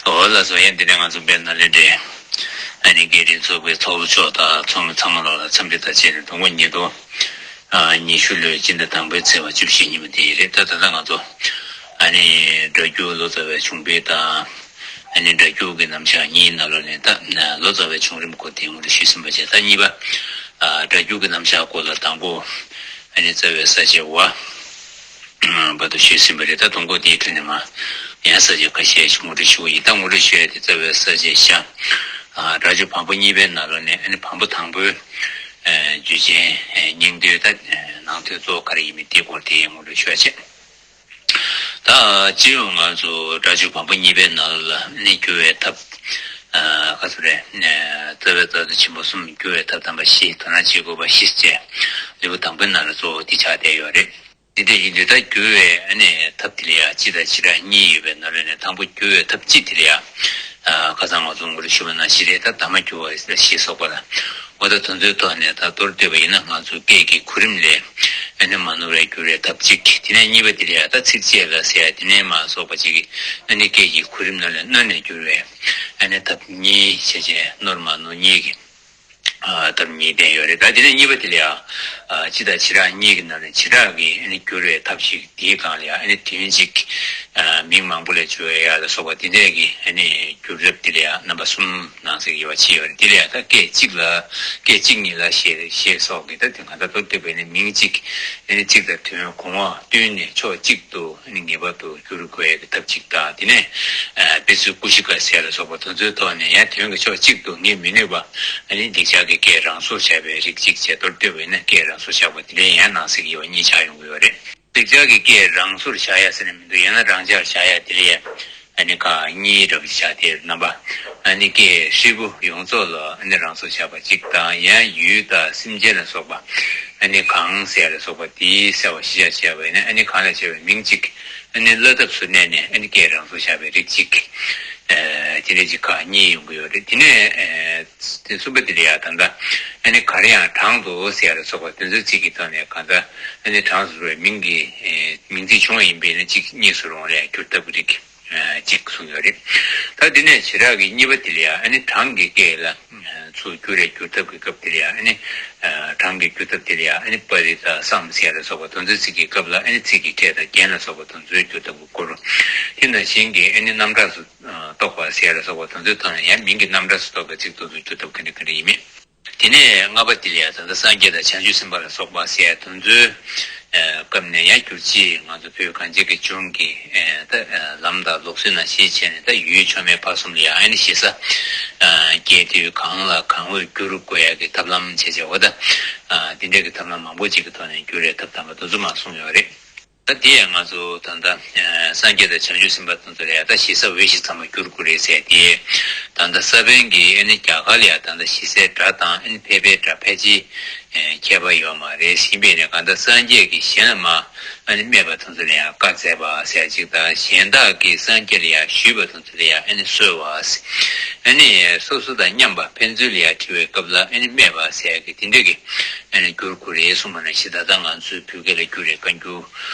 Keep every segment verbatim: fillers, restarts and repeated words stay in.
འོ་ལགས་སོ། ཡང་འདི་ནས་ང་ཚོ་དཔལ་ནཱ་ལེནྡྲའི་ཨ་ནི་སྐད་འཕྲིན་ཚོགས་པའི་ཚོགས་གཙོ་མཆོག་དང་ཚོགས་མི་ཚང་མ་ལོག་ལ་འཚམས་འདྲི་དང་བཅས་ཏེ། དུས་འཁོར་ཉིས་སྟོང་ཉི་ཤུ་ལོའི་སྤྱི་ཟླ་དང་པོའི་ཚེས་པ་བཅུ་བཞི་ཉིན་མོ་དེ་ཡིན་རེད། ད་ད་ལྟ་ང་ཚོ་ཨ་ནི་སྒྲ་སྒྱུར་ལོ་ཙཱ་བའི་བྱུང་འཕེལ་དང་། ཨ་ནི་སྒྲ་སྒྱུར་གྱི་རྣམ་གཞག་གཉིས་ནང་ལོགས་ནས་ད་ལོ་ཙཱ་བའི་བྱུང་རིམ་སྐོར་དེ་ངོ་སྤྲོད་ཞུས་ཟིན་པ་བྱས། ད་གཉིས་པ་སྒྲ་སྒྱུར་གྱི་རྣམ་གཞག་སྐོར་ལ་དང་པོ་ཨ་ནི་རྩ་བའི་ས་བཅད་བ། བར་དུ་ཞུས་ཟིན་པ་རེད། ད་དུས་འཁོར་དེའི་ཁྲོད་ནས་མར་ཡང་ས་བཅད་ཁ་ཤས་ཤིག་ངོ་སྤྲོད་ཞུ་གི་ཡིན། ད་ངོ་སྤྲོད་ཞུ་ཡ་དེ་རྩ་བའི་ས་བཅད་བཞི། སྒྲ་སྒྱུར་བམ་པོ་གཉིས་པའི་ནང་ལོགས་ནས་ཨ་ནི་བམ་པོ་དང་པོའི་བརྗོད་བྱའི་སྙིང་དོན། ད་ནང་དོན་གཙོ་བོ་ག་རེ་ཡིན་མིན་དེའི་སྐོར་དེ་ངོ་སྤྲོད་ཞུ་ཡ་བྱས། ད་སྤྱི་ཡོངས་ང་ཚོ་སྒྲ་སྒྱུར་བམ་པོ་གཉིས་པའི་ནང་ལ་ནི་བསྒྱུར་བའི་ཐབས། ཨ་ག་ཚོད་རེད། རྩ་བའི་རྩ་དང་ཆེན་པོ་གསུམ། བསྒྱུར་བའི་ཐབས་དམ་པ་བཞི། དོ་སྣང་བྱེད་དགོས་པ་བཞི་བཅས་ལེའུ་དང་པོའི་ནང་ལ་གཙོ་བོ་འདི་ཆགས་བསྡད་ཡོད་རེད། འདི་འདྲ་ཡིན་དུས་ད་བསྒྱུར་བའི་ཨ་ནི་ཐབས་དེ་ལ་ཡང་སྤྱི་དང་བྱེ་བྲག་གཉིས་ཡོད་པའི་ནང་ལོགས་ནས་དང་པོ་བསྒྱུར་བའི་ཐབས་སྤྱི་དེ་ལ་ཡང་ཨ་ཁ་སང་ང་ཚོ་ངོ་སྤྲོད་ཞུས་པ་ནང་བཞིན་རེད། ད་གདམས་ངག་བསྒྱུར་བ་ཞེས་སོགས་པ་ལ། འོ་ད་དོན་ཚུལ་ཐོག་ནས་ད་མདོར་བསྡུས་པ་ཡིན་ན། ང་ཚོ་སྐད་ཀྱི་གོ་རིམ་ལས་ཨ་ནི་མ་ནོར་བའི་བསྒྱུར་བའི་ཐབས་གཅིག། དེ་ནས་གཉིས་པ་དེ་ལ་ཡང་ད་ཚིགས་བཅད་ལ་ཟེར་ཡ་དེ་ནས་མར་སོགས་པ་གཅིག་གིས་ཨ་ནི་སྐད་ཀྱི་གོ་རིམ་ནང་ལ་བསྣོན་ནས་བསྒྱུར་བའི་ཨ་ནི་ཐབས་གཉིས་བྱས་བྱས། བསྣོར་མ་ནོར་གཉིས་ཀྱི་ཨ་ཐབས་གཉིས་བསྟན་ཡོད་རེད། ད་དེ་ནས་གཉིས་པ་དེ་ལ་ཡང་ཨ་སྤྱི་དང་བྱེ་བྲག་གཉིས་ཀྱི་ནང་ནས་བྱེ་བྲག་གི་ཨ་ནི་བསྒྱུར་བའི་ཐབས་ཤིག། དེའི་སྒང་ལ་ཡང་ཨ་ནི་དོན་གཅིག། ཨ་མིང་མང་པོ་ལ་སྦྱོར་ཡ་ལ་སོགས་པ་དེ་འདྲས་ཀྱི་ཨ་ནི་བསྒྱུར་རབས་དེ་ལ་ཡང་རྣམ་པ་གསུམ་ནང་གསེས་ཀྱི་དབྱེ་བ་ཕྱེ་ཡོད་རེད། དེ་ལ་ཡང་ད་སྐད་གཅིག་ལ་སྐད་གཅིག་ཉིད་ལ་ཞེས་ཞེས་སོགས་ཀྱི། ད་དེ་གང་ལྟར་མདོར་བསྡུས་པ་ཡིན་ན་མིང་གཅིག་ཨ་ནི་ཚིག་དང་དོན་གོང་འོག་བསྟུན་ནས་ཕྱོགས་གཅིག་ཏུ་ཨ་ནི་ངེས་པར་དུ་བསྒྱུར་དགོས་ཡ་གི་ཐབས་གཅིག་དང་། དེ་ནས་ཨ་དཔེ་མཚོན་ཀུ་ཤི་ཀ་ཟེར་ཡ་ལ་སོགས་པ་དེ་ཚོའི་ཐོག་ནས་ཡང་དོན་གྱི་ཕྱོགས་གཅིག་ཏུ་ངེས་མི་ནུས་པ་ཨ་ནི་ལེགས་སྦྱར་གྱི་སྐད་རང་སོར་བཞག་པའི་རིགས་གཅིག་བྱས། མདོར་བསྡུས་པ་ཡིན་ན་སྐད་རང་སོར་བཞག་པ་དེ་ལ་ཡང་ནང་གསེས་ཀྱི་དབྱེ་བ་གཉིས་ཆགས་ཡོང་གི་ཡོད་རེད། ལེགས་སྦྱར་གྱི་སྐད་རང་སོར་བཞག་ཡ་ཟེར་ནས་མི་འདུག། ཡང་ན་རང་འཇགས་བཞག་ཡ་དེ་ལ་ཡང་ཨ་ནི་ཁག་གཉིས་འདྲ་བ་ཞིག་ཆགས་བསྡད་ཡོད་རེད། རྣམ་པ་ཨ་ནི་སྐད་ཧྲིལ་པོ་ཡོངས་རྫོགས་ལ་ཨ་ནི་རང་སོར་བཞག་པ་གཅིག་དང་། ཡང་ཡུལ་དང་སེམས་ཅན་ལ་སོགས་པ་ཨ་ནི་གང་ཟེར་ཡ་ལ་སོགས་པ་དེའི་གསལ་བ་གཞི་བཞག་བྱས་པ་ཡིན་ན་ཨ་ནི་གང་ལ་བྱས་པའི་མིང་གཅིག་ཨ་ནི་བླ་ཐབས་སུ་གནས་ནས་ཨ་ནི་སྐད་རང་སོར་བཞག་པའི་རིགས་གཅིག། ཨ་དེ་འདྲ་ཅིག་ཁག་གཉིས་ཡོང་གི་ཡོད་རེད། དེ་ནས་ཨ་དེ་གསུམ་པ་དེ་ལ་ཡང་ད་ལྟ་ཨ་ནི་ག་རེ་ཡང་དྲང་དུ་ཟེར་ཡ་ལ་སོགས་པ་དེ་ཚོའི་ཚིག་གི་ཐོག་ནས་གང་ལྟར་ཨ་ནི་དྲང་དུ་བཟོ་བའི་མིང་གི་ཨེ་མིང་ཚིག་བྱུང་བ་ཡིན་པས་ན་གཅིག་གཉིས་སུ་རུང་བ་ལ་ཡང་བསྒྱུར་ཐབས་ཀྱི་རིགས་ཨ་གཅིག་གསུངས་ཡོད་རེད། ད་དེ་ནས་བྱེ་བྲག་གི་གཉིས་པ་དེ་ལ་ཡང་ཨ་ནི་གྲངས་ཀྱི་སྐད་ལ་ཨ་ཚུར་བསྒྱུར་རེ་བསྒྱུར་ཐབས་ཀྱི་སྐབས་དེ་ལ་ཡང་ཨ་ནི་ཨ་གྲངས་ཀྱི་བསྒྱུར་ཐབས་དེ་ལ་ཡང་ཨ་ནི་པ་རི་དང་སམ་ཟེར་ཡ་ལ་སོགས་པ་དེ་ཚོའི་ཚིག་གི་སྐབས་ལ་ཨ་ནི་ཚིག་གི་ཕྲད་དང་རྒྱན་ལ་སོགས་པ་དེ་ཚོའི་བསྒྱུར་ཐབས་ཀྱི་སྐོར། དེ་ནང་བཞིན་གྱི་ཨ་ནི་རྣམ་གྲངས་སུ་གཏོགས་པ་ཟེར་ཡ་ལ་སོགས་པ་དེ་ཚོའི་ཐོག་ནས་ཡང་མིང་གི་རྣམ་གྲངས་སུ་གཏོགས་པའི་ཚིག་དེ་ཚོ་བསྒྱུར་ཐབས་ག་འདྲ་ག་འདྲ་ཡིན་མིན། དེ་ནས་ལྔ་པ་དེ་ལ་ཡང་ད་ལྟ་སངས་རྒྱས་དང་བྱང་ཆུབ་སེམས་དཔའ་ལ་སོགས་པ་ཟེར་ཡ་དེ་ཚོའི་ཨ་སྐབས་ནས་ཡང་བསྒྱུར་བྱེད། ང་ཚོ་བོད་གངས་ཅན་གྱི་ལྗོངས་ཀྱི་ཨ་ད་ཨ་ལམ་དང་ལུགས་སྲོལ་ནང་བཞིན་བྱས་ནས་ད་ཡུལ་ཕྱོགས་མེད་ཕ་གསུམ་ལ་ཡང་ཨ་ནི་ཞེ་ས་ཨ་རྒྱས་བསྡུས་གང་ལ་གང་འོས་བསྒྱུར་དགོས་ཡ་གི་ཐབས་ལམ་བྱས་བྱས། འོ་ད་ཨ་དེ་འདྲ་གི་ཐབས་ལམ་མང་པོ་ཅིག་གི་ཐོག་ནས་བསྒྱུར་བའི་ཐབས་དམ་པ་དེ་ཚོ་མར་གསུངས་ཡོད་རེད། ད་དེ་ཡང་ང་ཚོ་ད་ལྟ་ཨ་སངས་རྒྱས་དང་བྱང་ཆུབ་སེམས་དཔའ་དེ་ཚོ་ལ་ཡང་ད་ཞེ་ས་འོས་ཤིང་འཚམ་པ་བསྒྱུར་དགོས་རེད་ཟེར་ཏེ། ད་ལྟ་ས་བོན་གྱི་ཨ་ནི་རྒྱ་གར་ལ་ཡང་ད་ལྟ་ཞེ་སའི་སྒྲ་དང་ཨ་ནི་ཕལ་པའི་སྒྲ་ཕལ་ཆེར་ཨ་ཁྱད་པར་ཡོད་མ་རེད། ཡིན་པས་ན་གང་ལྟར་སངས་རྒྱས་ཀྱིས་གཞན་ལ་མ་ཨ་ནི་སྨྲས་པ་དེ་ཚོ་ལ་ཡང་བཀའ་སྩལ་པ་ཟེར་ཅིག་དང་། གཞན་དག་གིས་སངས་རྒྱས་ལ་ཡང་ཞུས་པ་དེ་ཚོ་ལ་ཡང་ཨ་ནི་གསོལ་བ་ཟེར། ཨ་ནི་སོ་སོ་དང་མཉམ་པ་ཕན་ཚུན་ལ་ཡང་དྲི་བའི་སྐབས་ལ་ཨ་ནི་སྨྲས་པ་ཟེར་གི་དེ་འདྲ་གི་ཨ་ནི་བསྒྱུར་དགོས་རེད་གསུངས་པ་ནང་བཞིན། ད་ལྟ་ང་ཚོའི་བོད་སྐད་ལ་བསྒྱུར་རེད། བཀའ་འགྱུར་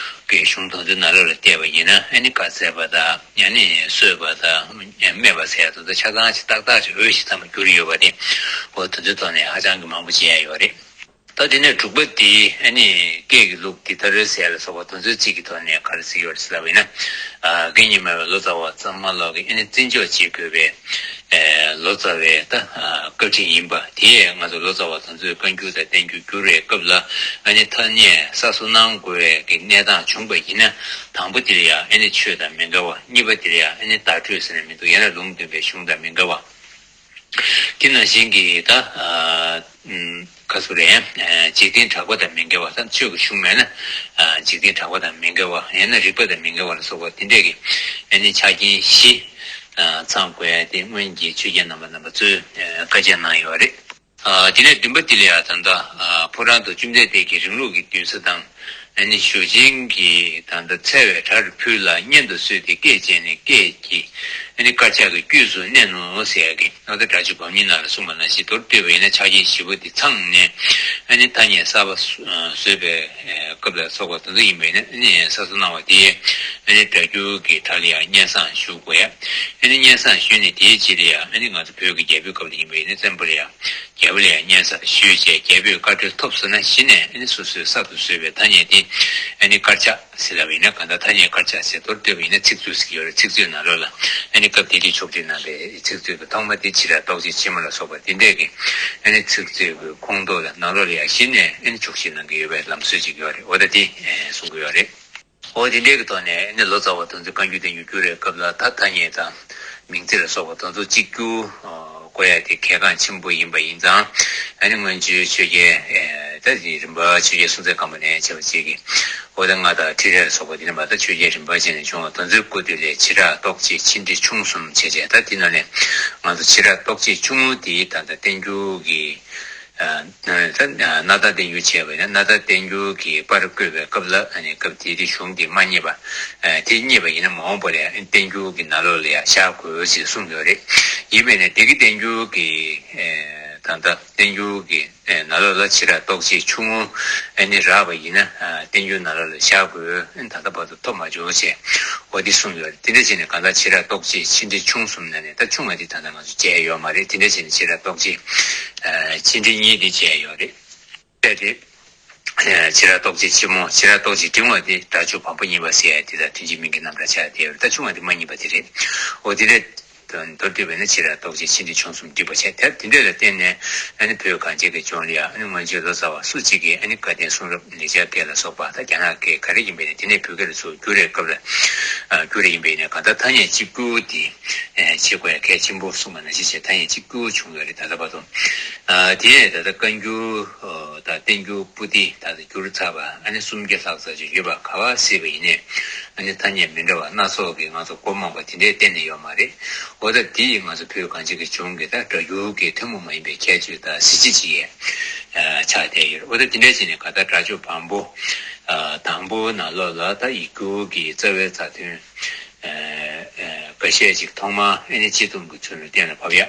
གྱི་གཞུང་དེ་ཚོའི་ནང་ལོགས་ལ་བལྟས་པ་ཡིན་ན་ཨ་ནི་བཀའ་སྩལ་པ་དང་ཨ་ནི་གསོལ་བ་དང་སྨྲས་པ་ཟེར་ཡ་དེ་ཚོ་ཆ་ཚང་ཞིག་ཏག་ཏག་ཅིག་འོས་ཤིང་འཚམ་པ་བསྒྱུར་ཡོད་པ་དེ། འོ་དེ་ཚོའི་ཐོག་ནས་ཧ་ཅང་གི་མང་པོ་བྱས་ཡ་ཡོད་རེད། ད་དེ་ནས་དྲུག་པ་དེ་ཨ་ནི་སྐད་ཀྱི་ལུགས་དེ་ལྟར་ཟེར་ཡ་ལ་སོགས་པ་དེ་ཚོའི་ཚིག་གི་ཐོག་ནས་ག་རེ་ཟེར་ཡོད་རེད་ཟེར་ལབ་པ་ཡིན་ན། ཨ་སྐད་གཉིས་སྨྲ་བའི་ལོ་ཙཱ་བ་ཚང་མ་ལོག་གིས་ཨ་ནི་བརྩི་འཇོག་བྱེད་དགོས་པའི་ཨེ་ལོ་ཙཱ་བའི་ད་ཨ་བཀའ་ཁྲིད་ཡིན་པ་དེ། ང་ཚོ་ལོ་ཙཱ་བ་དེ་ཚོས་བཀའ་འགྱུར་དང་བསྟན་འགྱུར་བསྒྱུར་བའི་སྐབས་ལ་ཨ་ནི་ཐ་སྙད་གསར་བཟོ་གནང་དགོས་པའི་གི་གནས་སྟངས་བྱུང་པ་ཡིན་ན། དང་པོ་དེ་ལ་ཡང་ཨ་ནི་ཆོས་དང་མི་འགལ་བ། གཉིས་པ་དེ་ལ་ཡང་ཨ་ནི་བརྡ་སྤྲོད་ཟེར་ན་མི་འདུག། ཡང་ན་ལུང་སྟོན་པའི་གཞུང་དང་མི་འགལ་བ། དེ་ནང་བཞིན་གྱི་ད་ཨ་ཨམ་ཁ་སུ་རེད། ཨ་འཇིག་རྟེན་གྲགས་པ་དང་མི་འགལ་བ། ད་ཆོས་ཀྱི་གཞུང་མེད་ན་ཨ་འཇིག་རྟེན་གྲགས་པ་དང་མི་འགལ་བ། ཡང་ན་རིགས་པ་དང་མི་འགལ་བ་ལ་སོགས་པ་དེ་འདྲས་ཀྱི་ཨ་ནི་ཆ་རྐྱེན་བཞི་ཨ་ཚང་དགོས་ཡ་དེ་སྔོན་གྱི་ཆོས་རྒྱལ་རྣམ་པ་རྣམ་པ་ཚོས་ཨ་བཀའ་རྒྱ་གནང་ཡོད་རེད། ཨ་དེ་ནས་བདུན་པ་དེ་ལ་ཡང་ད་ལྟ་ཨ་ཕོ་བྲང་དུ་བཅོམ་ལྡན་འདས་ཀྱི་རིང་ལུགས་ཀྱི་འདུན་ས་དང་། ཨ་ནི་ཞུ་ཆེན་གྱིས་ད་ལྟ་འཚལ་བའི་གྲྭ་རུ་ཕུལ་ལ། སྙན་དུ་གསོལ་ཏེ་སྐད་བྱས་ནས། སྐད་ཀྱི་ཨ་ནི་དཀར་ཆག་གི་དཀྱུས་སུ་གནས་ནོ་ཟེར་ཡ་གི། ཨ་ད་སྒྲ་སྒྱུར་བམ་གཉིས་ནང་ལ་གསུངས་པ་ནང་བཞིན་མདོར་བསྡུས་པ་ཡིན་ན་ཆ་རྐྱེན་བཞི་པོ་འདི་ཚང་ནས་ཨ་ནི་ཐ་སྙད་གསར་པ་བཟོས་པའི་སྐབས་ལ་སོགས་པ་དེ་ཚོ་ཡིན་པས་ན། ཨ་ནི་གསར་བཟོ་གནང་བ་དེ་ ཨ་ནི་སྒྲ་སྒྱུར་གྱི་གྲས་ལ་ཡང་སྙན་སེང་ཞུ་དགོས་ཡ། ཨ་ནི་སྙན་སེང་ཞུས་ནས་དེའི་རྗེས་ལ་ཡང་ཨ་ནི་ང་ཚོ་བོད་ཀྱི་རྒྱལ་པོའི་སྐབས་ལ་ཡིན་པ་ཡིན་ན་བཙན་པོ་ལ་ཡང་རྒྱལ་པོ་ལ་ཡང་སྙན་སེང་ཞུས་བྱས་རྒྱལ་པོས་བཀའ་འཁྲོལ་ཐོབ་སོང་ན་གཞི་ནས་ཨ་ནི་སོ་སོས་གསར་དུ་བཟོས་པའི་ཐ་སྙད་དེ་ཨ་ནི་དཀར་ཆག་ཟེར་ལབ་པ་ཡིན་ན་གང་ལྟར་ཐ་སྙད་དཀར་ཆག་ཟེར་མདོར་བསྡུས་པ་ཡིན་ན་ཚིག་མཛོད་ཟེར་གྱི་ཡོད་རེད། ཚིག་མཛོད་ནང་ལོགས་ལ་ཨ་ནི་སྐབས་དེ་དུས་ཕྱོགས་སྒྲིག་གནང་པའི་ཚིག་མཛོད་ཀྱི་ཐོག་མ་དེ་བྱེ་བྲག་རྟོགས་བྱེད་ཆེན་མོ་ལ་སོགས་པ་དེ་འདྲས་ཀྱི་ཨ་ནི་ཚིག་མཛོད་ཀྱི་ཁོངས་གཏོགས་ལ་ནང་ལོགས་ལ་ཡང་གཞི་ནས་ཨ་ནི་འཁྱོག་བཤད་གནང་གི་ཡོད་པའི་ལམ་སྲོལ་ཅིག་ཡོད་རེད། འོ་ད་དེ་ཨེ་གསུང་གི་ཡོད་རེད། འོ་དེ་འདྲའི་གི་ཐོག་ནས་ཨ་ནི་ལོ་ཙཱ་བ་དེ་ཚོས་བཀའ་འགྱུར་བསྟན་འགྱུར་བསྒྱུར་བའི་སྐབས་ལ་ད་ཐ་སྙད་དང་མིང་ཚིག་ལ་སོགས་པ་དེ་ཚོ་གཅིག་གྱུར་ཨ་བཀོད་ཡ་དེ་གལ་འགངས་ཆེན་པོ་ཡིན་པ་ཡིན་ཙང་ཨ་ནི་སྔོན་བྱོན་ཆོས་རྒྱལ་ཨེ་ད་དེ་རིམ་པ་ཆོས་རྒྱལ་སྲོང་བཙན་སྒམ་པོ་ནས་བྱས་པ་བཅས་ཀྱི་འོ་ད་མངའ་བདག་ཁྲི་རལ་ལ་སོགས་པ་དེ་ནས་མ་ད་ཆོས་རྒྱལ་རིམ་པ་བྱས་ནས་བྱུང་བ་དེ་ཚོའི་སྐུ་དུས་ལས་བྱེ་བྲག་རྟོགས་བྱེད་ཆེ་འབྲིང་ཆུང་གསུམ་བྱས་བྱས་ད་དེ་ནང་ནས་ང་ཚོ་བྱེ་བྲག་རྟོགས་བྱེད་ཆུང་ངུ་དེ་ད་ལྟ་བསྟན་འགྱུར་གྱི་ད་སྣ་ཐར་བསྟན་འགྱུར་བྱས་པ་ཡིན་ན་སྣ་ཐར་བསྟན་འགྱུར་གྱི་པར་བརྐོས་པའི་སྐབས་ལ་ཨ་ནི་སྐབས་དེ་དུས་གཞུང་དེ་མ་རྙེད་པ་དེ་རྙེད་པ་ཡིན་ན་མ་འོངས་པ་ལ་ཡང་བསྟན་འགྱུར་གྱི་ནང་ལོགས་ལ་ཡང་བཞག་དགོས་ཞེས་གསུངས་ཡོད་རེད། ཡིན་པས་ན་དེ་གི་བསྟན་འགྱུར་གྱི་ད་ལྟ་བསྟན་འགྱུར་གྱི་ནང་ལོགས་ལ་བྱེ་བྲག་རྟོགས་བྱེད་ཆུང་ངུ་ཨ་ནི་རག་པ་ཡིན་ན་བསྟན་འགྱུར་ནང་ལོགས་ལ་བཞག་དགོས་ད་ལྟ་བར་དུ་ཐོབ་མ་བྱུང་ཞེས་འོ་དེ་གསུངས་ཡོད་རེད། དེ་འདྲ་བྱས་ནས་གང་ལྟར་བྱེ་བྲག་རྟོགས་བྱེད་ཆེ་འབྲིང་ཆུང་གསུམ་ནང་ནས་ད་ཆུང་བ་དེ་ད་ལྟ་ང་ཚོ་མཇལ་ཡོད་མ་རེད། དེ་འདྲ་བྱས་ནས་བྱེ་བྲག་རྟོགས་བྱེད་ཆེ་འབྲིང་གཉིས་དེ་མཇལ་ཡོད་རེད། དེ་བྱེ་བྲག་རྟོགས་བྱེད་ཆེན་མོ་བྱེ་བྲག་རྟོགས་བྱེད་འབྲིང་བ་དེ་སྒྲ་སྒྱུར་བམ་པོ་གཉིས་པ་ཟེར་ཡ་དེ་དང་དོན་གཅིག་མིང་གི་རྣམ་གྲངས་ཆགས་བསྡད་ཡོད་རེད། ད་ཆུང་བ་དེ་མ་གཉིས་པ་དེ་རེད། འོ་དེ་རེད། མདོར་བསྡུས་པས་ན་བྱེ་བྲག་རྟོགས་བྱེད་ཆེ་འབྲིང་ཆུང་གསུམ་བསྒྲིགས་པ་བྱས། དེ་དེ་འདྲ་ལ་བརྟེན་ནས་ཨ་ནི་བོད་གངས་ཅན་གྱི་ལྗོངས་ལ་ཡང་ཨ་ནི་སྔོན་བྱོན་ལོ་ཙཱ་བ་སུ་གཅིག་གིས་ཨ་ནི་བཀའ་བསྟན་གསུང་རབ་ལེགས་སྦྱར་སྐད་ལ་སོགས་པ་ད་རྒྱ་ནག་སྐད་ག་རེ་ཡིན་པའི་ནས་དེ་ནས་བོད་སྐད་ལ་ཚུར་བསྒྱུར་བའི་སྐབས་ལ་བསྒྱུར་རེ་ཡིན་པའི་ནས་གང་ལྟར་ཐ་སྙད་གཅིག་པུ་དེ་བྱེད་དགོས་ཡ་གལ་ཆེན་པོ་གསུངས་པ་ནང་བཞིན་བྱས་ཐ་སྙད་གཅིག་པུ་བྱུང་ཡོད་རེད། ད་ལྟ་བར་དུ། དེ་ནས་ད་ལྟ་བཀའ་འགྱུར་དང་བསྟན་འགྱུར་པོ་ཏི་ད་ལྟ་བསྒྱུར་ཚར་བ་ཨ་ནི་སུམ་བརྒྱ་ལྷག་ཙམ་ཅིག་ཡོད་པ་ག་པར་གཟིགས་པ་ཡིན་ནའི་ཨ་ནི་ཐ་སྙད་མི་འདྲ་བ་སྣ་ཚོགས་ཀྱི་ང་ཚོ་མགོ་རྨོངས་པ་དེ་འདྲའི་གཏན་ནས་ཡོད་མ་རེད། འོ་ད་དེ་ཡིས་ང་ཚོ་བོད་གངས་ཅན་གྱི་ལྗོངས་ཀྱི་ད་སྒྲ་སྒྱུར་གྱི་ཐུན་མོང་མ་ཡིན་པའི་ཁྱད་ཆོས་དང་གཟི་བརྗིད་ཅིག་ཡང་ཆགས་བསྡད་ཡོད་རེད། འོ་ད་དེ་འདྲ་བྱས་ནས་གང་ལྟར་སྒྲ་སྒྱུར་བམ་པོ་དང་པོའི་ནང་ལོགས་ལ་ད་ཡིག་སྒྱུར་གྱི་རྩ་བའི་རྩ་དོན་འགའ་ཤས་ཅིག་ཐོག་མར་ཨ་ནི་སྤྱི་སྡོམ་གྱི་ཚུལ་ལ་གཏན་ལ་ཕབ་ཡ།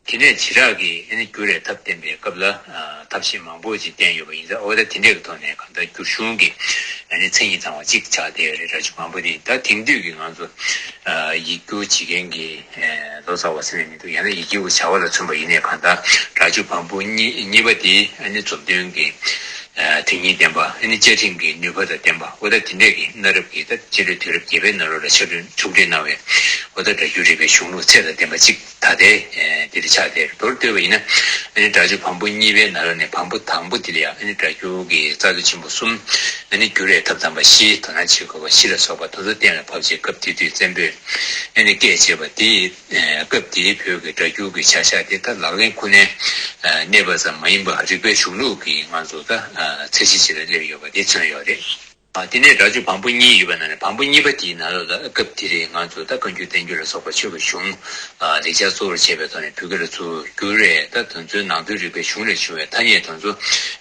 དེ་ནས་བྱེ་བྲག་གི་ཨ་ནི་བསྒྱུར་བའི་ཐབས་བསྟན་པའི་སྐབས་ལ་ཨ་ཐབས་ཤེས་མང་པོ་ཅིག་བསྟན་ཡོད་པ་ཡིན་ཙང་། འོ་ད་དེ་འདྲའི་གི་ཐོག་ནས་གང་ལྟར་བསྒྱུར་གཞུང་གི་ཨ་ནི་མཚན་ཉིད་ཚང་བ་གཅིག་ཆགས་བསྡད་ཡོད་རེད། སྒྲ་སྒྱུར་བམ་པོ་འདི། ད་དེང་དུས་ཀྱི་ང་ཚོ་ཨ་ཡིག་སྒྱུར་བྱེད་མཁན་གྱི་ཨ་ལོ་ཙཱ་བ་ཟེར་ནས་མི་འདུག་ཡང་ན་ཡི་གེའི་བྱ་བ་ལ་མཚོན་པ་ཡིན་ནའི་གང་ལྟར་སྒྲ་སྒྱུར་བམ་པོ་གཉིས་གཉིས་པ་དེ་ཨ་ནི་མཛུབ་སྟོན་གྱི་ཨ་དོན་སྙིང་ལྡན་པ། ཨ་ནི་བཅའ་ཁྲིམས་ཀྱི་ནུས་པ་དང་ལྡན་པ། འོ་ད་དེ་འདྲས་ཀྱི་གནའ་རབས་ཀྱི་ད་སྤྱི་ལོའི་དུས་རབས་བརྒྱད་པའི་ནང་ལོགས་ལ་ཕྱོགས་སྒྲིག་ཕྱོགས་སྒྲིག་གནང་བའི་འོ་ད་སྒྲ་སྒྱུར་རིག་པའི་གཞུང་ལུགས་ཚད་དང་ལྡན་པ་གཅིག་ད་ལྟའི་ཨེ་འདི་ལ་ཆགས་ཏེ། མདོར་བསྡུས་པ་ཡིན་ན་ཨ་ནི་སྒྲ་སྒྱུར་བམ་པོ་གཉིས་པའི་ནང་ལོགས་ནས་བམ་པོ་དང་པོ་འདི་ལ་ཡང་ཨ་ནི་སྒྲ་སྒྱུར་གྱི་རྩ་དོན་ཆེན་པོ་གསུམ། ཨ་ནི་བསྒྱུར་བའི་ཐབས་དམ་པ་བཞི། དོ་སྣང་བྱེད་དགོས་པ་བཞི་ལ་སོགས་པ་དེ་ཚོ་གཏན་ལ་ཕབ་བྱས། སྐབས་དེ་དུས་བཙན་པོས་ཨ་ནི་བཀས་བཅད་པ་དེ། ཨ་སྐབས་དེའི་བོད་ཀྱི་སྒྲ་སྒྱུར་གྱི་བྱ་གཞག་དེ་ད་ལག་ལེན་ཁོ་ནའི་ཨ་གནས་པ་ཙམ་མ་ཡིན་པར་རིག་པའི་གཞུང་ལུགས་ཀྱི་ང་ཚོ་ད་ཨ་ཚད་གཞི་ཅིག་ལ་སླེབས་ཡོད་པ་དེ་མཚོན་ཡོད་རེད། ཨ་དེ་ནས་སྒྲ་སྒྱུར་བམ་པོ་གཉིས་ཡོད་པ་ནང་ནས་བམ་པོ་གཉིས་པ་དེའི་ནང་ལོགས་ལ་སྐབས་དེ་རིང་ང་ཚོ་ད་བཀའ་འགྱུར་བསྟན་འགྱུར་ལ་སོགས་པ་ཆོས་ཀྱི་གཞུང་ཨ་ལེགས་སྦྱར་གཙོ་བོར་བྱས་པའི་ཐོག་ནས་བོད་སྐད་ལ་ཚུར་བསྒྱུར་བས། ད་དེ་ཚོའི་ནང་དོན་རིག་པའི་གཞུང་ལས་བྱུང་བའི་ཐ་སྙད་དེ་ཚོ་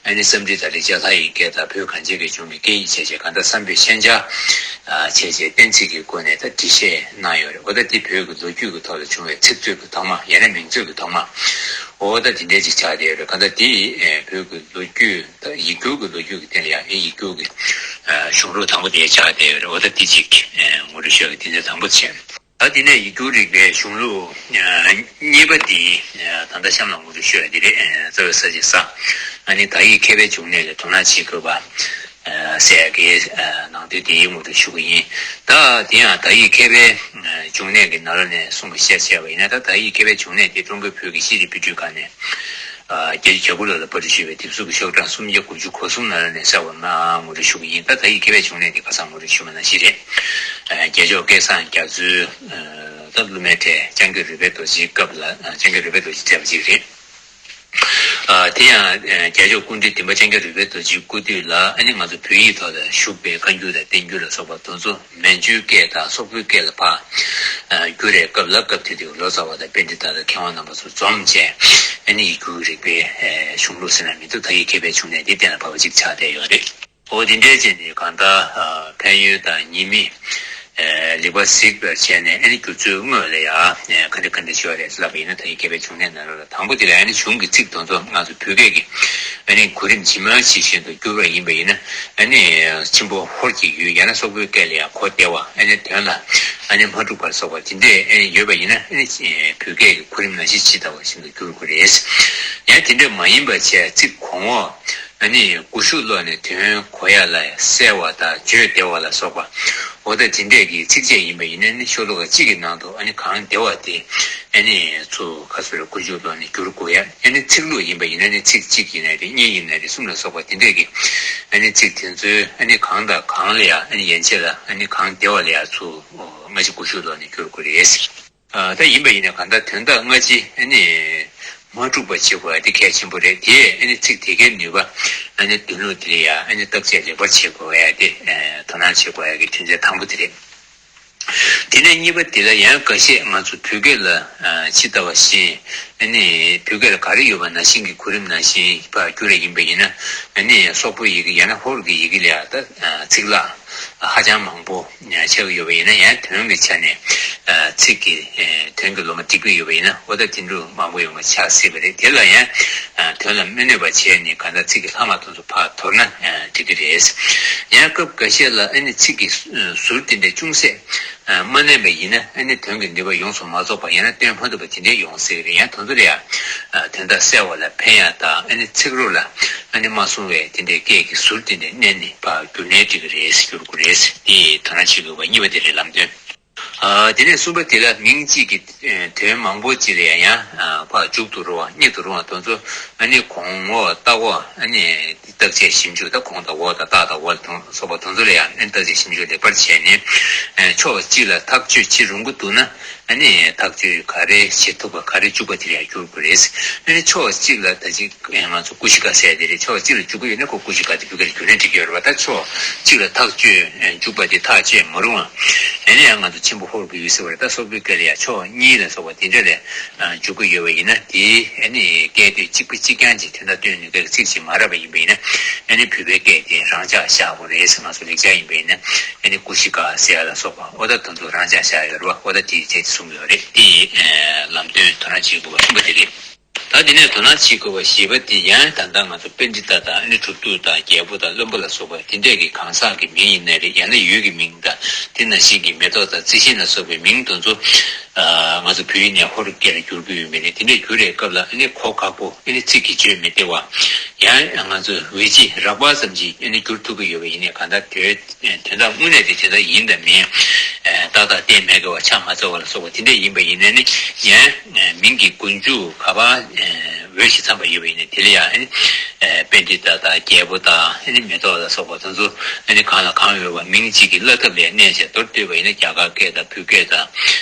ཨ་ནི་སཾ་སྐྲྀ་ཏ་ལེགས་སྦྱར་ལྷ་ཡི་སྐད་དང་བོད་གངས་ཅན་གྱི་ལྗོངས་ཀྱི་སྐད་ཡིག་བྱས་བྱས་གང་ལྟར་བསམ་པའི་ཤན་སྦྱར་ཨ་བྱས་བྱས་གཏན་ཚིགས་ཀྱི་སྒོ་ནས་ད་འབྲི་བཤད་གནང་ཡོད་རེད། འོ་ད་དེ་བོད་ཀྱི་ལོ་རྒྱུས་ཀྱི་ཐོག་ལ་བྱུང་བའི་ཚིག་མཛོད་ཀྱི་ཐོག་མ། ཡང་ན་མིང་མཛོད་ཀྱི་ཐོག་མ། འོ་ད་དེ་འདྲས་ཅིག་ཆགས་བསྡད་ཡོད་རེད། གང་ལྟར་དེ་ཨེ་བོད་ཀྱི་ལོ་རྒྱུས་ད་ཡིག་སྒྱུར་གྱི་ལོ་རྒྱུས་ཀྱི་སྟེང་ལ་ཡང་ཨེ་ཡིག་སྒྱུར་གྱི་ཨ་གཞུང་ལུགས་དང་པོ་དེ་ཆགས་བསྡད་ཡོད་རེད། འོ་ད་དེ་ཅིག་ཨེ་ངོ་སྤྲོད་ཞུ་ཡག་གི་དེ་འདྲ་དང་པོ་བྱས། ད་དེ་ནས་ཡིག་སྒྱུར་རིག་པའི་གཞུང་ལུགས་ཨ་གཉིས་པ་དེ་ཨ་ད་ལྟ་གཤམ་ལ་ངོ་སྤྲོད་ཞུ་ཡག་དེ་རེད། ཨ་རྩ་བའི་ས་བཅད་ས། ཨ་ནི་དག་ཡིག་མཁས་པའི་འབྱུང་གནས་ལ་དོ་སྣང་བྱེད་དགོས་པ། ཨ་ཟེར་ཡག་གི་ཨ་ནང་དོན་དེ་ངོ་སྤྲོད་ཞུ་གི་ཡིན། ད་དེ་ཡང་དག་ཡིག་མཁས་པའི་ཨ་འབྱུང་གནས་ཀྱི་ནང་ལོགས་ནས་གསུངས་པ་བཤད་བཤད་པ་ཡིན་ན། ད་དག་ཡིག་མཁས་པའི་འབྱུང་གནས་དེ་ཀྲུང་གོའི་བོད་ཀྱི་ཤེས་རིག་དཔེ་སྐྲུན་ཁང་ནས་ཨ་བརྒྱད་ཅུ་གྱ་དགུ་ལོ་ལ་པར་སྐྲུན་ཞུས་པའི་དེབ་གཟུགས་ཀྱི་ཤོག་གྲངས་སུམ་བརྒྱ་དགུ་བཅུ་གོ་གསུམ་ནང་ལོགས་ནས་གསལ་བ་ནང་ངོ་སྤྲོད་ཞུ་གི་ཡིན། ད་དག་ཡིག་མཁས་པའི་འབྱུང་གནས་དེ་ཁ་སང་ངོ་སྤྲོད་ཞུས་པ་ནང་བཞིན་རེད། ཨ་རྒྱལ་མཆོག་སྐལ་བཟང་རྒྱ་མཚོའི་ཨ་ད་སློབ་མའི་གྲས་སྐྱབས་མགོན་རོལ་པའི་རྡོ་རྗེའི་སྐབས་ལ། ཨ་སྐྱབས་མགོན་རོལ་པའི་རྡོ་རྗེ་བྲིས་པ་ཅིག་རེད། ཨ་དེ་ཡང་ཨ་རྒྱལ་མཆོག་སྐུ་ཕྲེང་བདུན་པ་སྐྱབས་མགོན་རོལ་པའི་རྡོ་རྗེའི་སྐུ་དུས་ལ་ཨ་ནི་ང་ཚོ་བོད་ཡིག་ཐོག་ལ་བཞུགས་པའི་བཀའ་འགྱུར་དང་བསྟན་འགྱུར་ལ་སོགས་པ་དེ་ཚོ་མན་ཇུའི་སྐད་དང་སོག་པོའི་སྐད་ལ་ཕར་ཨ་བསྒྱུར་བའི་སྐབས་ལ། སྐབས་དེ་དུས་ལོ་ཙཱ་བ་དང་པཎྜི་ཏ་དང་མཁས་དབང་རྣམ་པ་ཚོ་འཛོམས་བྱས་ཨ་ནི་ཡིག་སྒྱུར་རིག་པའི་ཨ་གཞུང་ལུགས་ཟེར་ན་མི་འདུག་དག་ཡིག་མཁས་པའི་འབྱུང་གནས་འདི་གཏན་ལ་ཕབ་པ་ཅིག་ཆགས་བསྡད་ཡོད་རེད། འོ་དེ་འདྲའི་ཅིག་ནི་གང་ལྟར་ཨ་ཕན་ཡོན་དང་ཉེས་དམིགས་ ལེགས་པར་གཟིགས་པར་བྱས་ནས། ཨ་ནི་བསྒྱུར་ཚུལ་དངོས་ལ་ཡང་ག་འདྲ་ག་འདྲ་ཞུ་བ་རེད་ལབ་པ་ཡིན་ན། ད་ཡིག་སྐད་པའི་འབྱུང་གནས་ནང་ལོགས་ལ། དང་པོ་དེ་ལ་ཨ་ནི་གཞུང་གི་ཚིག་དེ་ཚོ་ང་ཚོ་བོད་སྐད་ཀྱི་ཨ་ནི་གོ་རིམ་ཇི་མ་ཇི་བཞིན་དུ་བསྒྱུར་བ་ཡིན་པ་ཡིན་ན། ཨ་ནི་ཆེན་པོ་ཧོར་གྱི་ཡུལ་ཡང་ན་སོག་པོའི་སྐད་ལ་ཡང་གོ་བདེ་བ། ཨ་ནི་དོན་ལ་ཨ་ནི་མ་འཁྲུགས་པ་སོགས་པ་དེ་འདྲས་ཨ་ནི་ཡོད་པ་ཡིན་ན། ཨ་ནི་བོད་སྐད་ཀྱི་གོ་རིམ་ནང་བཞིན་ཇི་ལྟ་བ་བཞིན་དུ་བསྒྱུར་དགོས་རེད། ཡང་དེ་འདྲས་མ་ཡིན་པ་བྱས་ཚིག་གོང་འོག་ཨ་ནི་ཀུ་ཤུ་ཀློག་ནས་དོན་གོ་ཡ་ལ་གསལ་བ་དང་བརྗོད་བདེ་བ་ལ་སོགས་པ། འོ་ད་དེ་འདྲས་ཀྱི་ཚིགས་བཅད་ཡིན་པ་ཡིན་ན་ནི། ཤོ་ལོ་ཀ་གཅིག་གི་ནང་དུ་ཨ་ནི་གང་བདེ་བ་དེ་ཨ་ནི་ཚུར་ཁ་སོར་ཀུ་ཤུ་ཀློག་ནས་བསྒྱུར་དགོས་ཡ། ཨ་ནི་ཚིག་ལྷུག་ཡིན་པ་ཡིན་ན་ནི། ཚིག་གཅིག་ཡིན་ན་རེད། གཉིས་ཡིན་ན་རེད། གསུམ་ལ་སོགས་པ་དེ་འདྲས་ཀྱི་ཨ་ནི་ཚིག་དེ་ཚོའི་ཨ་ནི་གང་དང་གང་ལ་ཡ་ཨ་ནི་ཡན་ཆད་ལ་ཨ་ནི་གང་བདེ་བ་ལ་ཡ་ཚུར་སྔ་ཕྱི་ཀུ་ཤུ་ཀློག་ནས་བསྒྱུར་དགོས་རེད། ཨ། ད་ཡིན་པ་ཡིན་ན་གང་ལྟར་དོན་དག་སྔ་ཕྱི་ཨ་ནི་མ་འཁྲུགས་པ་བྱེད་དགོས་ཡ་དེ་གལ་ཆེན་པོ་རེད། དེས་ཨ་ནི་ཚིག་དེ་གའི་ནུས་པ། ཨ་ནི་འདོན་ལུགས་དེ་ལ་ཡ་ཨ་ནི་བརྟག་དཔྱད་ལེགས་པར་བྱེད་དགོས་ཡ་དེ། ཨ། དོ་སྣང་བྱེད་དགོས་ཡ་གི་དོན་ཚན་དང་པོ་དེ་རེད། དེ་ནས་གཉིས་པ་དེ་ལ་ཡང་འགའ་ཤས་ང་ཚོ་བོད་སྐད་ལ་ཨ་ཇི་ལྟ་བ་བཞིན། ཨ་ནི་བོད་སྐད་ལ་ག་རེ་ཡོད་པ་ནང་བཞིན་གྱི་གོ་རིམ་ནང་བཞིན་ཕར་བསྒྱུར་བ་ཡིན་པ་ཡིན་ན། ཨ་ནི་སོག་པོའི་ཡི་གེ་ཡང་ན་ཧོར་གྱི་ཡི་གེ་ལ་ཡ་ད་ཚིག་ལྷག་ཧ་ཅང་མང་པོ་ཆགས་ཀྱི་ཡོད་པ་ཡིན་ན། ཡང་དོན་གྱི་ཆ་ནས་ཚིག་གི་དོན་གྱི་ལོ་མ་འགྲིག་པ་ཡོད་པ་ཡིན་ན། འོ་ད་དེ་འདྲ་མང་པོ་ཡོང་བ་ཆགས་སྲིད་པ་རེད། དེ་ལ་ཡང་དོན་ལ་མི་གནོད་པ་བྱས་ནས་གང་ལྟར་ཚིག་གི་ལྷག་མ་དེ་ཚོ་ཕར་དོར་ན་འགྲིག་གི་རེད། ཡང་སྐབས་འགའ་ཤས་ལ་ཨ་ནི་ཚིག་གི་ཟུར་དེ་འདྲ་ཅུང་ཟད་མ་གནོན་པ་ཡིན་ན། ཨ་ནི་དོན་གྱི་ནུས་པ་ཡོངས་སུ་མ་རྫོགས་པ་ཡང་ན་སྟོན་མ་ཐུབ་པ་དེ་འདྲ་ཡོང་སྲིད་ཀྱི་རེད། ཡང་དེ་ཚོ་ལ་ཡང་དོན་དག་གསལ་བ་ལ་ཕན་ཡ་དང་། ཨ་ནི་ཚིག་རོ་ལ་ཨ་ནི་མ་སོང་བའི་དེ་འདྲའི་སྐད་ཀྱི་ཟུར་དེ་འདྲ་གནོན་ནས་ཕར་བསྒྱུར་ནའི་འགྲིག་གི་རེད། བསྒྱུར་དགོས་རེད། དེ་དོ་སྣང་བྱེད་དགོས་པ་གཉིས་པ་དེ་རེད། ལམ་སྟོན། ཨ། དེ་ནས་གསུམ་པ་དེ་ལ་མིང་གཅིག་གི་དོན་མང་པོ་གཅིག་ལ་ཡང་ཡང་ཕར་མཇུག་ཏུ་རུང་བ་གཉིད་དུ་རུང་བ་དེ་ཚོ། ཨ་ནི་གོང་འོག་ལྟག་འོག་ཨ་ནི་བརྟག་དཔྱད་ཞིབ་འཇུག་དང་། གོང་དང་འོག་དང་ལྟག་དང་འོག་དང་སོགས་པ་དེ་ཚོ་ལ་ཡང་ཨ་ནི་བརྟག་དཔྱད་ཞིབ་འཇུག་ལེགས་པར་བྱས་ནས། ཨ། ཕྱོགས་གཅིག་ལ་ཐག་གཅོད་བྱེད་རུང་གི་འདུག་ན། ཨ་ནི་ཐག་གཅོད་ག་རེ་བྱེད་ཐུབ་པ་ག་རེ་འཇུག་པ་དེ་ལ་ཡང་བསྒྱུར་དགོས་རེད། ཨ་ནི་ཕྱོགས་གཅིག་ལ་ད་ཅིག་ང་ཚོ་ཀུ་ཤི་ཀ་ཟེར་དེ་རེད། ཕྱོགས་གཅིག་ལ་འཇུག་གི་ཡོད་ན་ཁོ་ཀུ་ཤི་ཀ་དེ་བོད་སྐད་ལ་བསྒྱུར་ན་འགྲིག་གི་ཡོད་རེད་པ། ད་ཕྱོགས་གཅིག་ལ་ཐག་གཅོད་འཇུག་པ་དེ་ཐག་གཅོད་མ་རུང་བ། ཨ་ནི་ཡང་ང་ཚོ་ཆེན་པོ་ཧོར་གྱི་ཡུལ་ཟེར་བ་རེད། ད་སོག་པོའི་སྐད་ལ་ཡང་ཕྱོགས་གཉིས་ལ་སོགས་པ་དེ་འདྲ་ལ་འཇུག་གི་ཡོད་པ་ཡིན་ན། དེ་ཨ་ནི་སྐད་དོད་གཅིག་པ་གཅིག་རྐྱང་གཅིག་དོན་དག་སྟོན་ནུས་པའི་ཚིག་ཅིག་མ་རག་པ་ཡིན་པ་ཡིན་ན། ཨ་ནི་བོད་པའི་སྐད་དེ་རང་འཇགས་བཞག་དགོས་རེད་ཟེར། ང་ཚོ་ལེགས་སྦྱར་ཡིན་པ་ཡིན་ན། ཨ་ནི་ཀུ་ཤི་ཀ་ཟེར་ཡ་ལ་སོགས་པ། འོ་ད་དེ་ཚོ་རང་འཇགས་བཞག་ཡོད་རེད་པ། འོ་ད་དེའི་རྗེས་གསུངས་ཡོད་རེད། དེ་ཡི་ལམ་སྟོན་དོ་སྣང་བྱེད་དགོས་པ་གསུམ་པ་དེ་རེད། ད་དེ་ནས་དོ་སྣང་བྱེད་དགོས་པ་བཞི་པ་དེ་ཡང་ད་ལྟ་ང་ཚོ་པཎྜི་ཏ་དང་། ཨ་ནི་གྲུབ་ཐོབ་དང་རྒྱལ་པོ་དང་བློན་པོ་ལ་སོགས་པ་དེ་འདྲས་ཀྱི་གང་ཟག་གི་མིང་ཡིན་ན་རེད། ཡང་ན་ཡུལ་གྱི་མིང་དང་། དེ་ནང་བཞིན་གྱི་མེ་ཏོག་དང་རྩི་ཤིང་ལ་སོགས་པའི་མིང་དེ་ཚོ། ཨ། ང་ཚོ་བོད་ཡིག་ནས་ཧོར་སྐད་ལ་བསྒྱུར་གྱི་ཡོད་མེད་རེད། དེ་འདྲས་བསྒྱུར་བའི་སྐབས་ལ་ཨ་ནི་གོ་ཁག་པོ། ཨ་ནི་ཚིག་གི་བརྗོད་མི་བདེ་བ། ཡང་ང་ཚོ་འོལ་སྤྱི་རགས་པ་ཙམ་ཅིག་ཨ་ནི་བསྒྱུར་ཐུབ་ཀྱི་ཡོད་པ་ཡིན་ནའི། གང་ལྟར་དོན་དོན་དག་དངོས་གནས་དེ་དེ་འདྲ་ཡིན་དང་མིན་ཏག་ཏག་གཏན་མེད་དགོས་པ། ཆ་མ་འཚལ་བ་ལ་སོགས་པ་དེ་འདྲ་ཡིན་པ་ཡིན་ནའི་ནི། ཡང་མིང་གི་མགོ་མཇུག་ག་པར་འོས་ཤིང་འཚམས་པ་ཡོད་པ་ཡིན་ནའི། དེ་ལ་ཡང་ཨ་ནི་པཎྜི་ཏ་དང་རྒྱལ་པོ་དང་། ཨ་ནི་མེ་ཏོག་ལ་སོགས་པ་དེ་ཚོ་ཨ་ནི་གང་ལ་གང་འོས་པ་མིང་གཅིག་གི་བསླབ་ཐབས་ལ་གནས་བྱས་མདོར་བསྡུས་པ་ཡིན་ན། རྒྱ་གར་སྐད་དང་བོད་སྐད་དང་།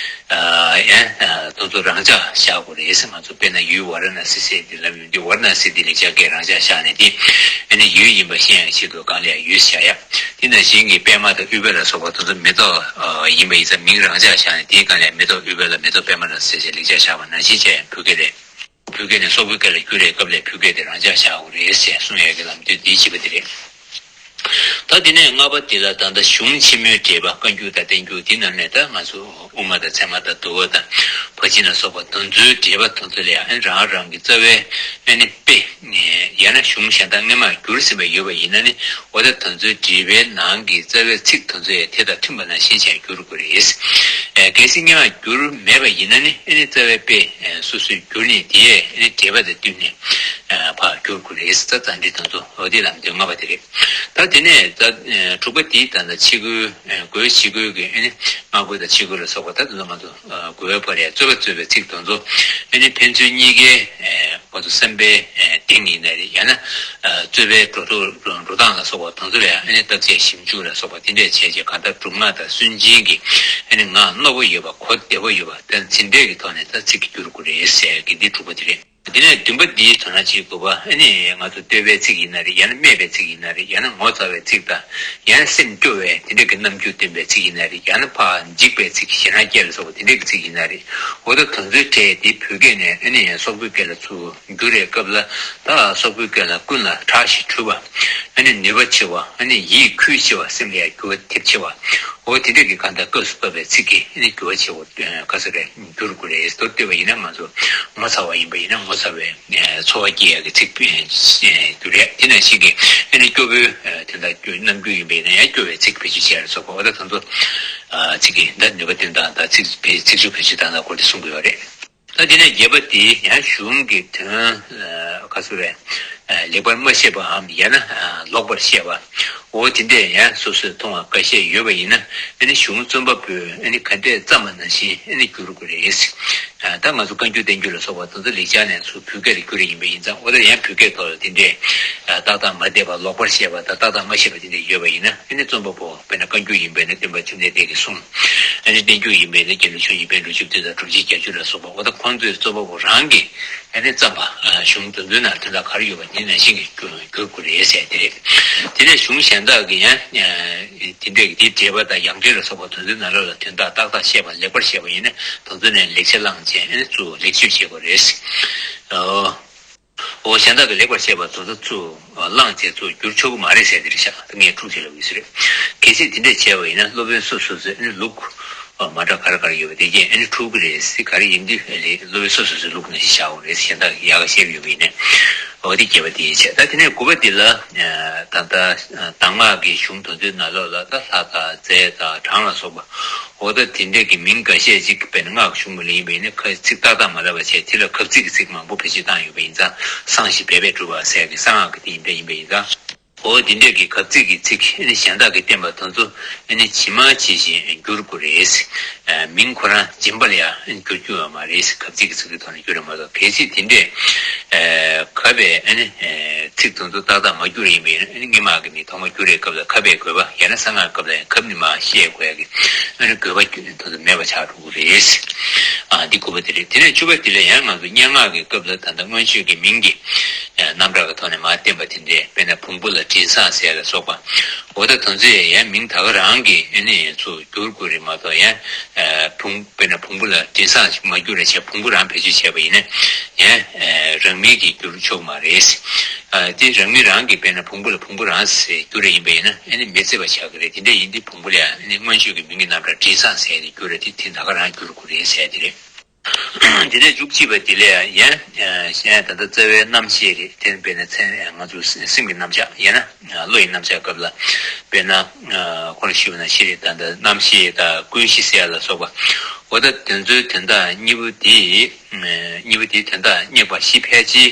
ཨ། ཡང་དེ་ཚོ་རང་འཇགས་བཞག་དགོས་རེད་ཟེར། ང་ཚོ་དཔེར་ན་ཡུལ་ཝཱ་ར་ཎ་སི་ཟེར་དེ་ལབ་ཡོང་དུས། ཝཱ་ར་ཎ་སི་དེ་ལེགས་སྦྱར་སྐད་རང་འཇགས་བཞག་ནས། དེ་ཨ་ནི་ཡུལ་ཡིན་པ་ཤེས་ཡག་ཆེད་དུ་གང་ལ་ཡང་ཡུལ་བཞག་ཡ། དེ་ནང་བཞིན་གྱི་པདྨ་དང་ཨུཏྤལ་ལ་སོགས་པ་དེ་ཚོ་མེ་ཏོག་ཡིན་པ་ཡིན་ཙང་མིང་རང་འཇགས་བཞག་ནས། དེའི་སྒང་ལ་མེ་ཏོག་ཨུཏྤལ་ལ་མེ་ཏོག་པདྨ་ལ་ཟེར་བྱས་ལེགས་སྦྱར་བཞག་པ་ནང་བཞིན་བྱས། བོད་སྐད་ལ། བོད་སྐད་ནས་སོག་པོའི་སྐད་ལ་བསྒྱུར་བའི་སྐབས་ལ་བོད་སྐད་དེ་རང་འཇགས་བཞག་དགོས་རེད་ཟེར་གསུང་ཡག་གི་ལམ་སྟོན་དེའི་བཞི་པ་དེ་རེད། ད་དེ་ནས་ལྔ་པ་དེ་ལ་ད་ལྟ་གཞུང་ཆེན་མོའི་འགྲེལ་པ། བཀའ་འགྱུར་དང་བསྟན་འགྱུར། དེ་རྣམས་ནས་ད་ང་ཚོ་དབུ་མ་དང་ཚད་མ་དང་འདུལ་བ་དང་ཕར་ཕྱིན་ལ་སོགས་པ་དེ་ཚོའི་འགྲེལ་པ་དེ་ཚོ་ལ་ཡང་རང་རང་གི་རྩ་བའི་ཨ་ནི་དཔེ། ཡང་ན་གཞུང་གཞན་དག་སྔོན་མ་བསྒྱུར་ཟིན་པ་ཡོད་པ་ཡིན་ན་ནི། འོ་ད་དེ་ཚོའི་འགྲེལ་པའི་ནང་གི་རྩ་བའི་ཚིག་དེ་ཚོ་ཡང་དེ་དང་མཐུན་པ་ནང་བཞིན་བྱས་བསྒྱུར་དགོས་རེད། ཨ། གལ་སྲིད་སྔོན་མ་བསྒྱུར་མེད་པ་ཡིན་ན་ནི། ཨ་ནི་རྩ་བའི་དཔེ་སོ་སོས་བསྒྱུར་ནས། དེའི་ཨ་ནི་འགྲེལ་པ་དང་བསྟུན་ནས་ཕར་བསྒྱུར་དགོས་རེད་ཟེར། ད་འདི་དེ་ཚོ། འོ་དེ་ལམ་སྟོན་ལྔ་པ་དེ་རེད། ད་དེ་ནས་ད་དྲུག་པ་དེའི་ད་ལྟ་ཕྱི་རྒོལ། ཨ། རྒོལ་ཕྱི་རྒོལ་གྱི་ཨ་ནི་སྔ་རྒོལ་དང་ཕྱི་རྒོལ་ལ་སོགས་པ། ད་དེ་ཚོ་ང་ཚོ་རྒོལ་བའི་བར་ཡ་རྩོད་པ་རྩོད་པའི་ཚིག་དེ་ཚོ་ཨ་ནི་ཕན་ཚུན་གཉིས་ཀའི་ཨ་ང་ཚོ་བསམ་པའི་ཨ་གདེང་ཡིན་ན་རེད། ཡང་ན་ཨ་རྩོད་པའི་འགྲོ་ལུགས་འགྲོ་སྟངས་ལ་སོགས་པ་དེ་ཚོ་ལ་ཡང་ཨ་ནི་བརྟག་དཔྱད་ཞིབ་འཇུག་ལ་སོགས་པ་དེ་འདྲས་བྱས་རྗེས། གང་ལྟར་སྒྲུབ་ངག་དང་སུན་འབྱིན་གྱི་ཨ་ནི་ངག་རྣོ་པོ་ཡོད་པ། གོ་བདེ་པོ་ཡོད་པ། དེ་ཚོ་འདྲས་ཀྱི་ཐོག་ནས་ད་ཚིག་གི་བསྒྱུར་དགོས་རེད་ཟེར་གྱི་འདི་དྲུག་པ་དེ་རེད། དེ་ནས་བདུན་པ་འདིའི་དོན་རང་བྱེད་དགོས་པ། ཨ་ནི་ང་ཚོ་བསྟོད་པའི་ཚིག་ཡིན་ན་རེད། ཡང་ན་སྨད་པའི་ཚིག་ཡིན་ན་རེད། ཡང་ན་ངོ་མཚར་བའི་ཚིག་དང་། ཡང་ན་སེམས་སྐྱོ་བའི་དེ་འདྲ་གི་རྣམ་འགྱུར་སྟོན་པའི་ཚིག་ཡིན་ན་རེད། ཡང་ན་ཕར་འཇིགས་པའི་ཚིག་ཞེད་སྣང་སྐྱེ་ལ་སོགས་པ་དེ་འདྲ་གི་ཚིག་ཡིན་ན་རེད། འོ་ད་དེ་ཚོའི་གྲས་དེ་བོད་སྐད་ནས་ཨ་ནི་ཡང་སོག་པོའི་སྐད་ལ་ཚུར་བསྒྱུར་བའི་སྐབས་ལ། ད་སོག་པོའི་སྐད་ལ་ཀུན་ལ་དྲག་ཞིང་གྲུབ་པ། ཨ་ནི་ནུས་པ་ཆེ་བ། ཨ་ནི་ཡིད་ཁུལ་ཆེ་བ། སེམས་ལ་ཡང་འགྱུར་བ་ཐེབས་ཆེ་བ། འོ་དེ་འདྲ་གི་གང་ལྟར་སྐབས་སུ་བབས་པའི་ཚིག་གིས་ཨ་ནི་འགྱུར་བ་ཆེ་བ། ཨ། ག་ཚོད་རེད། བསྒྱུར་དགོས་རེད། མདོར་བསྟོད་པ་ཡིན་ན་ང་ཚོ་ངོ་མཚར་བ་ཡིན་པ་ཡིན་ན་ངོ་མཚར་བའི་ཚོར་བ་སྐྱེ་ཡག་གི་ཚིག་བསྒྱུར་རེད། དེ་ནང་བཞིན་གྱི་ཨ་ནི་སྐྱོ་བོའི་དོན་དག་རྣམ་འགྱུར་ཡིན་པ་ཡིན་ན་ཡང་སྐྱོ་བའི་ཚིག་བེད་སྤྱོད་བྱས་ལ་སོགས་པ། འོ་ད་དེ་ཚོ་ཚིག་གི་འདི་ནུས་པ་བསྟན་སྟངས་དང་ཚིག་ཚིག་སྦྱོར་བེད་སྤྱོད་བཏང་སྟངས་སྐོར་དེ་གསུང་གི་ཡོད་རེད། ད་དེ་ནས་བརྒྱད་པ་དེ་ཡང་གཞུང་གི་དོན་ག་ཚོད་རེད། ལེགས་པར་མ་ཤེས་པའམ་ཡང་ན་ལོག་པར་བཤད་པ། འོ་དེ་འདྲས་ཡང་སོ་སོས་མཐོང་བ་འགའ་ཤས་ཡོད་པ་ཡིན་ན། ཨ་ནི་གཞུང་རྩོམ་པ་པོས་ཨ་ནི་ག་འདྲས་བརྩམས་པ་ནང་བཞིན་ཨ་ནི་བསྒྱུར་དགོས་རེད། ད་ང་ཚོ་བཀའ་འགྱུར་བསྟན་འགྱུར་ལ་སོགས་པ་དེ་ཚོ་ལེགས་སྦྱར་ནས་ཚུར་བོད་སྐད་ལ་བསྒྱུར་བ་ཡིན་པ་ཡིན་ཙང་། འོ་ད་ཡང་བོད་སྐད་ཐོག་ལ་དེ་འདྲས་ཏག་ཏག་མ་བསྡད་པ། ལོག་པར་བཤད་པ་དང་ཏག་ཏག་མ་བཤད་པ་དེ་འདྲས་ཡོད་པ་ཡིན་ན། ཨ་ནི་རྩོམ་པ་པོ་དཔེར་ན་བཀའ་འགྱུར་ཡིན་པས་ན་སྟོན་པ་བཅོམ་ལྡན་འདས་ཀྱི་གསུང་། ཨ་ནི་བསྟན་འགྱུར་ཡིན་པས་ན་དགེ་ལུགས་ཆོས་ཡིན་པས་ལོ་རྒྱུས་དེ་དང་སྒྲུབ་བྱེད་བརྒྱད་ཅུ་ལ་སོགས་པ། འོ་ད་ཁོང་ཚོའི་རྩོམ་པ་པོ་རང་གིས་ཨ་ནི་བརྩམས་པ། གཞུང་དེ་ཚོའི་ནང་དོན་དག་ག་རེ་ཡོད་པ་དེ་ནང་བཞིན་གྱི་བསྒྱུར་དགོས་རེད་ཟེར་དེ་རེད། དེ་ནས་གཞུང་གཞན་དག་གི་ཡང་དེ་འདྲས་ཀྱི་དེའི་འགྲེལ་པ་དང་ཡང་འགྲེལ་ལ་སོགས་པ་དེ་ཚོའི་ནང་ལོགས་ལ་དོན་དག་ཏག་ཏག་བཤད་པ་ལེགས་པར་བཤད་པ་ཡིན་ན། དེ་ཚོ་ནས་ལེགས་ཆ་བླངས་བྱས་ཨ་ནི་ཚུར་ལེགས་བཅོས་བྱེད་དགོས་རེད། ཨོ། འོ་གཞན་དག་གིས་ལེགས་པར་བཤད་པ་དེ་ཚོ་ཚུར་བླངས་བྱས་ཚུར་བསྒྱུར་ཆོག་གི་མ་རེད་ཟེར་དེ་རེད་ཤག་ངས་འཁྲུག་ཅིག་ལབ་ཀྱི་ཟེར། གལ་སྲིད་དེ་འདྲས་བྱས་པ་ཡིན་ན་སློབ་དཔོན་སོ་སོ་སོས་ཨ་ནི་ལུགས་མ་འདྲ་ག་རེ་ག་རེ་ཡོད་པ་དེ་གས་ཨ་ནི་འཁྲུག་གི་རེད་ཟེར། ག་རེ་ཡིན་དུས་ཨ་ནི་སློབ་དཔོན་སོ་སོ་སོའི་ལུགས་ནང་བཞིན་བཞག་དགོས་རེད། གཞན་དག་ཡག་ག་བཤད་ཡོད་པ་ཡིན་ན། འོ་དེ་བརྒྱད་པ་དེ་ཡིན་བྱས། ད་དེ་ནས་དགུ་པ་དེ་ལ་ད་ལྟ་གདམས་ངག་གི་གཞུང་དེ་ཚོའི་ནང་ལོགས་ལ་ད་ལྷ་དང་རྫས་དང་གྲངས་ལ་སོགས་པ། འོ་ད་དེ་འདྲས་ཀྱི་མིང་འགའ་ཤས་ཅིག་དཔེར་ན་སྔགས་གཞུང་མ་ལ་ཡིན་པ་ཡིན་ན་ཁ་ཚིག་ཏག་ཏག་མ་ལབ་པ་བྱས། དེ་ལ་གབ་ཚིག་གི་ཚིག་མང་པོ་བེད་སྤྱོད་བཏང་ཡོད་པ་ཡིན་ཙང་། གསང་ཞིང་སྦས་པས་གྲུབ་པ་ཟེར་གྱི་གསང་སྔགས་ཀྱི་དེ་ཡིན་པ་ཡིན་པ་ཡིན་ཙང་། འོ་དེ་འདྲས་ཀྱི་གབ་ཚིག་གི་ཚིག་ཨ་ནི་གཞན་དག་གིས་བསྟན་པ་དེ་ཚོ་ཨ་ནི་ཇི་མ་ཇི་བཞིན་བསྒྱུར་དགོས་རེད། མིང་ཁོ་རང་སྦྱིན་པ་ལ་ཡང་ཨ་ནི་བསྒྱུར་རྒྱུ་ཡོད་མ་རེད། གབ་ཚིག་གི་ཚིག་གི་ཐོག་ནས་བསྒྱུར་རེད་མ་གཏོགས། གལ་སྲིད་དེ་འདྲས་གབ་པའི་ཨ་ནི་ཚིག་དེ་ཚོ་ཏག་ཏག་མ་བསྒྱུར་ཡིན་པ་ཡིན་ན། ཨ་ནི་སྔོན་མ་གི་མིས་ཐོག་མ་བསྒྱུར་བའི་སྐབས་ལ་གབ་པའི་དགོས་པ། ཡང་ན་གསང་སྔགས་སྐབས་ལ་ཡང་གབ་ནས་མར་བཤད་དགོས་ཡ་གི་ཨ་ནི་དགོས་པ་དེ་ཚོ་མེད་པ་ཆགས་འགྲོ་གི་རེད། ཨ། འདི་དགུ་པ་དེ་རེད། དེ་ནས་བཅུ་པ་དེ་ལ་ཡང་ང་ཚོ་སྙན་ངག་གི་སྐབས་ལ་ད་ལྟ་མངོན་བརྗོད་ཀྱི་མིང་གི་རྣམ་གྲངས་ཀྱི་ཐོག་ནས་མར་བསྟན་པ་དེ་འདྲས། དཔེར་ན་བོང་བུ་ལ་མགྲིན་བཟང་ཟེར་ལ་སོགས་པ། འོ་ད་དེ་ཚོ་ཡང་མིང་ད་ག་རང་གི་ཨ་ནི་ཚུར་བསྒྱུར་དགོས་རེད་མ་གཏོགས། ཡང་བོང་དཔེར་ན་བོང་བུ་ལ་མགྲིན་བཟང་ཞིག་མ་བསྒྱུར་རེ་བྱས་བོང་བུ་རང་བེད་སྤྱོད་བྱས་པ་ཡིན་ན་ཡང་རང་མིང་གིས་བསྒྱུར་ཆོག་མ་རེད། ཨ། དེ་རང་མིང་རང་གིས་དཔེར་ན་བོང་བུ་ལ་བོང་བུ་རང་ཟེར་བསྒྱུར་རེ་ཡིན་པ་ཡིན་ན་ཨ་ནི་མི་བརྩི་བ་ཆགས་ཀྱི་རེད། དེ་འདྲ་ཡིན་དུས་བོང་བུ་ལ་ཡང་ཨ་ནི་མངོན་བརྗོད་ཀྱི་མིང་གི་རྣམ་གྲངས་མགྲིན་བཟང་ཟེར་ཏེ་བསྒྱུར་རེ། དེ་དེ་ད་ག་རང་བསྒྱུར་དགོས་རེད་ཟེར་དེ་རེད། དེ་ནས་བཅུ་གཅིག་པ་དེ་ལ་ཡང་གཞན་ད་ལྟ་རྩ་བའི་རྣམ་ཤེས་རེད། དེ་དཔེར་ན་མཚན་ང་ཚོ་སེམས་ཀྱི་རྣམ་གཞག་ཡང་ན་བློ་ཡི་རྣམ་གཞག་སྐབས་ལ། དཔེར་ན་ཁོང་ལ་ཞུས་པ་ནང་བཞིན་རེད། ད་ལྟ་རྣམ་ཤེས་དང་ཀུན་གཞི་ཟེར་ཡ་ལ་སོགས་པ། འོ་ད་དེ་ཚོའི་དོན་དག་གཉིས་པོ་དེ། གཉིས་པོ་དེའི་དོན་དག་སྙེག་པ་བཞི་ཕལ་ཆེར་